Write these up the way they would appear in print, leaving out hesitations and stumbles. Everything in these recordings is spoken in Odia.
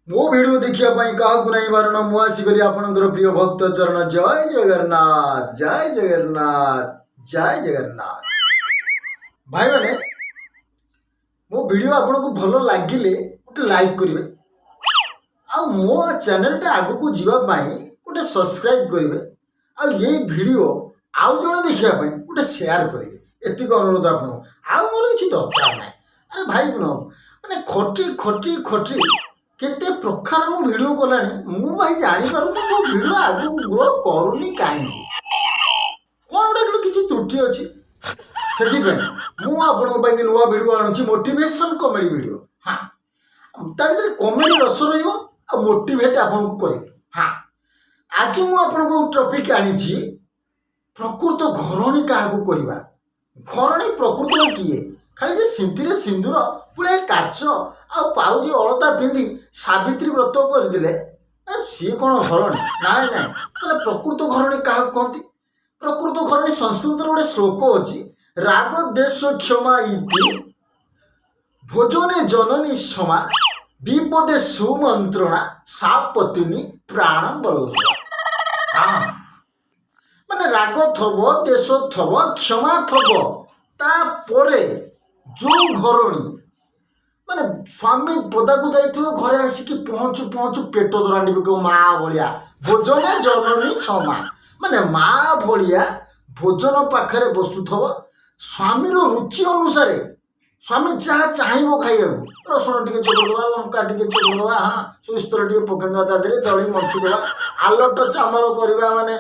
ମୋ ଭିଡ଼ିଓ ଦେଖିବା ପାଇଁ କାହାକୁ ନାହିଁ ବାରଣ। ମୁଁ ଆସିଗଲି ଆପଣଙ୍କର ପ୍ରିୟ ଭକ୍ତ ଚରଣ। ଜୟ ଜଗନ୍ନାଥ, ଜୟ ଜଗନ୍ନାଥ, ଜୟ ଜଗନ୍ନାଥ। ଭାଇମାନେ, ମୋ ଭିଡ଼ିଓ ଆପଣଙ୍କୁ ଭଲ ଲାଗିଲେ ଗୋଟେ ଲାଇକ୍ କରିବେ ଆଉ ମୋ ଚ୍ୟାନେଲଟା ଆଗକୁ ଯିବା ପାଇଁ ଗୋଟେ ସବସ୍କ୍ରାଇବ୍ କରିବେ ଆଉ ଏଇ ଭିଡ଼ିଓ ଆଉ ଜଣେ ଦେଖିବା ପାଇଁ ଗୋଟେ ସେୟାର କରିବେ। ଏତିକି ଅନୁରୋଧ ଆପଣଙ୍କୁ, ଆଉ ମୋର କିଛି ଦରକାର ନାହିଁ। ଆରେ ଭାଇ, ମାନେ ଖଟି ଖଟି ଖଟି କେତେ ପ୍ରକାର ମୁଁ ଭିଡ଼ିଓ କଲାଣି, ମୁଁ ଭାଇ ଜାଣିପାରୁନି ମୋ ଭିଡ଼ିଓ ଆଗକୁ ଗ୍ରୋ କରୁନି କାହିଁକି। କ'ଣ ଗୋଟେ କିଛି ତ୍ରୁଟି ଅଛି। ସେଥିପାଇଁ ମୁଁ ଆପଣଙ୍କ ପାଇଁ ନୂଆ ଭିଡ଼ିଓ ଆଣୁଛି, ମୋଟିଭେସନ୍ କମେଡ଼ି ଭିଡ଼ିଓ। ହଁ, ତା ଭିତରେ କମେଡ଼ି ରସ ରହିବ ଆଉ ମୋଟିଭେଟ୍ ଆପଣଙ୍କୁ କରିବି। ହଁ, ଆଜି ମୁଁ ଆପଣଙ୍କୁ ଟପିକ୍ ଆଣିଛି, ପ୍ରକୃତ ଘରଣୀ କାହାକୁ କହିବା? ଘରଣୀ ପ୍ରକୃତରେ କିଏ? ଖାଲି ଯେ ସିନ୍ଥିରେ ସିନ୍ଦୁର, ପୁଳେ କାଚ ଆଉ ପାଉଁଜି ଅଳତା ପିନ୍ଧି ସାବିତ୍ରୀ ବ୍ରତ କରିଦେଲେ, ସିଏ କ'ଣ ଘରଣୀ? ନାଇଁ ନାଇଁ। ତାହେଲେ ପ୍ରକୃତ ଘରଣୀ କାହାକୁ କହନ୍ତି? ପ୍ରକୃତ ଘରଣୀ, ସଂସ୍କୃତର ଗୋଟେ ଶ୍ଲୋକ ଅଛି, ରାଗ ଦ୍ୱେଷ କ୍ଷମା ଇତି ଭୋଜନେ ଜନନୀ ସମା ବିପଦେ ସୁମନ୍ତ୍ରଣା ସା ପତ୍ନୀ ପ୍ରାଣ ବଲ୍ଲଭ। ହଁ, ମାନେ ରାଗ ଥବ, ଦ୍ୱେଷ ଥବ, କ୍ଷମା ଥବ, ତାପରେ ଯୋଉ ଘରଣୀ, ମାନେ ସ୍ୱାମୀ ପଦାକୁ ଯାଇଥିବ, ଘରେ ଆସିକି ପହଞ୍ଚୁ ପହଞ୍ଚୁ ପେଟ ଦରାଣ୍ଡି ପକେଇବ ମା ଭଳିଆ। ଭୋଜନେ ଜନନୀ ସମା, ମାନେ ମା ଭଳିଆ ଭୋଜନ ପାଖରେ ବସୁଥିବ, ସ୍ୱାମୀର ରୁଚି ଅନୁସାରେ ସ୍ୱାମୀ ଯାହା ଚାହିଁବ ଖାଇବାକୁ, ରସୁଣ ଟିକେ ଚକଟିଦେବା, ଲଙ୍କା ଟିକେ ଚକଟିଦେବା, ହଁ, ସୋରିଷ ତେଲ ଟିକେ ପକେଇଦେବା, ତା ଦେହରେ ଦଳି ମନ୍ଥି ଦେବା, ଆଲଟ ଚାମର କରିବା, ମାନେ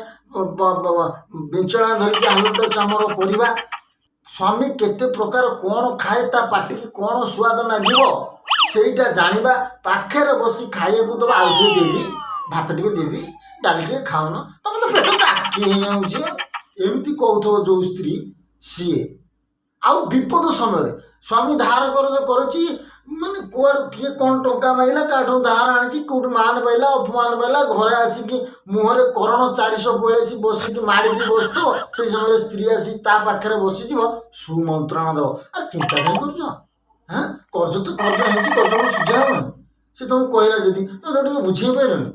ବିଞ୍ଚଣା ଧରିକି ଆଲଟ ଚାମର କରିବା। ସ୍ୱାମୀ କେତେ ପ୍ରକାର କ'ଣ ଖାଏ, ତା ପାଟିକି କ'ଣ ସୁଆଦ ନାଗିବ, ସେଇଟା ଜାଣିବା, ପାଖରେ ବସି ଖାଇବାକୁ ଦେବା। ଆଉ ଟିକେ ଦେବି, ଭାତ ଟିକେ ଦେବି, ଡାଲି ଟିକେ ଖାଉନ, ତମେ ତ ପେଟ ଚାକି ହେଇଯାଉଛି, ଏମିତି କହୁଥିବ ଯୋଉ ସ୍ତ୍ରୀ ସିଏ। ଆଉ ବିପଦ ସମୟରେ ସ୍ୱାମୀ ଧାର କରଜ କରୁଛି, ମାନେ କୁଆଡ଼ୁ କିଏ କ'ଣ ଟଙ୍କା ମାଗିଲା, କାହାଠୁ ଧାର ଆଣିଛି, କେଉଁଠି ମାନ ପାଇଲା, ଅପମାନ ପାଇଲା, ଘରେ ଆସିକି ମୁହଁରେ କରଣ 442 ବସିକି ମାଡ଼ିକି ବସୁଥିବ, ସେଇ ସମୟରେ ସ୍ତ୍ରୀ ଆସି ତା ପାଖରେ ବସିଯିବ, ସୁମନ୍ତ୍ରଣା ଦେବ। ଆରେ, ଚିନ୍ତା କାହିଁ କରୁଛ? ହାଁ, କର୍ଜ ତ କର୍ଜ ହେଇଛି, କର୍ଜ କଣ ସୁଝା ହେବନି? ସେ ତମକୁ କହିଲା ଯଦି, ତମେ ଟିକେ ବୁଝେଇ ପାରିଲନି?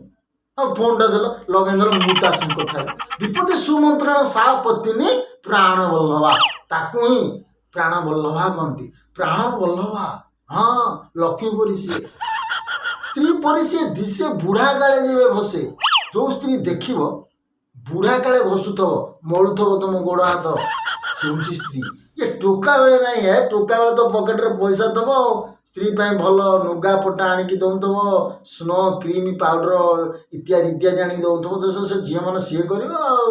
ଆଉ ଫୋନ୍ଟା ଦେଲ, ଲଗେଇଦେଲ, ମୁଁ ତା ସାଙ୍ଗେ କଥା ହେବି। ବିପଦେ ସୁମନ୍ତ୍ରଣା ସା ପତ୍ନୀ ପ୍ରାଣ ବଲ୍ଲଭା। ତାକୁ ହିଁ ପ୍ରାଣ ବଲ୍ଲଭା କହନ୍ତି। ପ୍ରାଣ ବଲ୍ଲଭା, ହଁ, ଲକ୍ଷ୍ମୀ ପରି ସିଏ, ସ୍ତ୍ରୀ ପରି ସିଏ ଦିଶେ ବୁଢ଼ା କାଳେ ଯେବେ ଘଷେ। ଯୋଉ ସ୍ତ୍ରୀ ଦେଖିବ ବୁଢ଼ା କାଳେ ଘଷୁଥିବ, ମଳୁଥିବ ତମ ଗୋଡ଼ ହାତ, ସେ ହେଉଛି ସ୍ତ୍ରୀ। ଇଏ ଟୋକା ବେଳେ ନାହିଁ। ଏ ଟୋକା ବେଳେ ତ ପକେଟରେ ପଇସା ଥବ ଆଉ ସ୍ତ୍ରୀ ପାଇଁ ଭଲ ଲୁଗାପଟା ଆଣିକି ଦଉଥିବ, ସ୍ନୋ କ୍ରିମ୍ ପାଉଡ଼ର ଇତ୍ୟାଦି ଇତ୍ୟାଦି ଆଣିକି ଦଉଥିବ। ତ ସେ ଝିଅମାନେ ସିଏ କରିବ। ଆଉ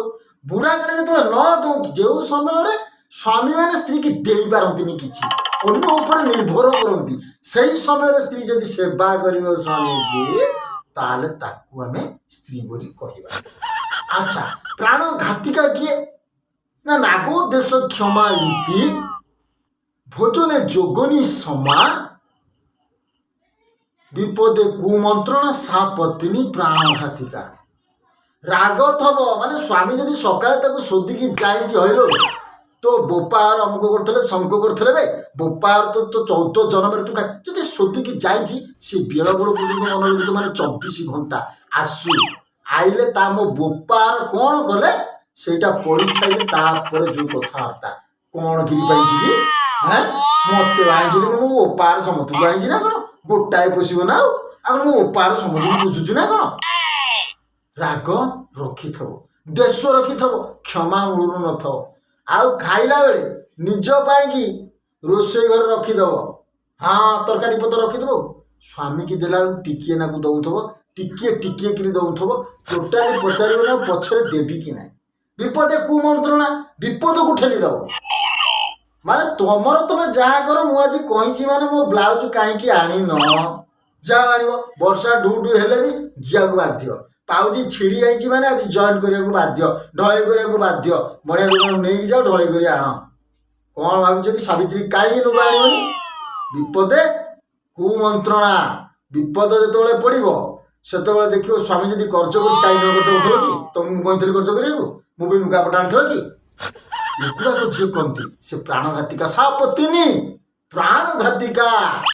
ବୁଢ଼ା କାଳେ ଯେତେବେଳେ ନ ଦଉ, ଯେଉଁ ସମୟରେ ସ୍ୱାମୀମାନେ ସ୍ତ୍ରୀକି ଦେଇପାରନ୍ତିନି କିଛି, ଅନ୍ୟ ଉପରେ ନିର୍ଭର କରନ୍ତି, ସେଇ ସମୟରେ ସ୍ତ୍ରୀ ଯଦି ସେବା କରିବ ସ୍ୱାମୀକି, ତାହେଲେ ତାକୁ ଆମେ ସ୍ତ୍ରୀ ବୋଲି କହିବା। ଆଚ୍ଛା, ପ୍ରାଣ ଘାତିକା କିଏ? ନା, ରାଗ ଦ୍ୱେଷ କ୍ଷମା ଇତି ଭୋଜନେ ଯୋଗନୀ ସମା ବିପଦେ କୁମନ୍ତ୍ରଣା ସା ପତ୍ନୀ ପ୍ରାଣଘାତିକା। ରାଗ ଥବ, ମାନେ ସ୍ୱାମୀ ଯଦି ସକାଳେ ତାକୁ ଶୋଧିକି ଯାଇଛି, ହଇଲୋ, ତୋ ବୋପାର ଅମୁକ କରୁଥିଲେ, ସମୁକ କରୁଥିଲେ ବେ, ବୋପାର ତ ତୋ 14 ଜନ୍ମରେ ତୁ ଯଦି ଶୋଧିକି ଯାଇଛି, ସେ ବେଳ ବେଳ ପର୍ଯ୍ୟନ୍ତ ମନେ ରଖିଥିବ, ମାନେ 24 ଘଣ୍ଟା ଆସୁ, ଆଇଲେ ତା ମୋ ବୋପାର କ'ଣ କଲେ, ସେଇଟା ପଢି ସାରିଲେ ତାପରେ ଯୋଉ କଥାବାର୍ତ୍ତା, କ'ଣ କିରି ପାଇଛି କି? ହେଁ, ମତେ ବାହାଇଛି, ମୋ ବୋପାର ସମସ୍ତଙ୍କୁ ବାହାଇଛି ନା କ'ଣ? ଗୋଟାଏ ପୋଷିବ ନା ଆଉ ଆଉ କ'ଣ ମୋ ବୋପାର ସମସ୍ତଙ୍କୁ ପୋଷୁଛୁ ନା କ'ଣ? ରାଗ ରଖିଥବ, ଦ୍ୱେଷ ରଖିଥବ, କ୍ଷମା ମୂଳରୁ ନଥବ, ଆଉ ଖାଇଲା ବେଳେ ନିଜ ପାଇଁକି ରୋଷେଇ ଘରେ ରଖିଦବ, ହଁ, ତରକାରୀ ପତ୍ର ରଖିଦବ, ସ୍ୱାମୀକି ଦେଲା ବେଳକୁ ଟିକିଏ ନାକୁ ଦଉଥିବ, ଟିକିଏ ଟିକିଏ କିରି ଦଉଥିବ, ଟୋଟାଲି ପଚାରିବ ନା ପଛରେ ଦେବି କି ନାହିଁ। ବିପଦେ କୁମନ୍ତ୍ରଣା, ବିପଦକୁ ଠେଲିଦବ। ମାନେ ତମର ତମେ ଯାହା କର, ମୁଁ ଆଜି କହିଛି ମାନେ ମୋ ବ୍ଲାଉଜ କାହିଁକି ଆଣିନ, ଯାହା ଆଣିବ। ବର୍ଷା ଢୁ ଢୁ ହେଲେ ବି ଯିବାକୁ ବାଧ୍ୟ। ପାଉଜି ଛିଡ଼ି ଯାଇଛି ମାନେ ଆଜି ଜଏଣ୍ଟ କରିବାକୁ ବାଧ୍ୟ, ଢଳେଇ କରିବାକୁ ବାଧ୍ୟ। ବଢ଼ିଆ ଦୋକାନକୁ ନେଇକି ଯାଅ, ଢଳେଇ କରି ଆଣ। କ'ଣ ଭାବୁଛ କି ସାବିତ୍ରୀ କାହିଁକି ଲୁଗା ଆଣିବନି? ବିପଦେ କୁମନ୍ତ୍ରଣା, ବିପଦ ଯେତେବେଳେ ପଡ଼ିବ ସେତେବେଳେ ଦେଖିବ ସ୍ୱାମୀ ଯଦି କର୍ଜ କରୁଛି, କାହିଁକି ନ କରୁଥିଲ କି? ତମକୁ ମୁଁ କହିଥିଲି କର୍ଜ କରିବାକୁ? ମୁଁ ବି ଲୁଗାପଟା ଆଣିଥିଲ କି? ଏଗୁଡ଼ାକ ଯିଏ କହନ୍ତି ସେ ପ୍ରାଣଘାତିକା, ସା ପତ୍ନୀ ପ୍ରାଣଘାତିକା।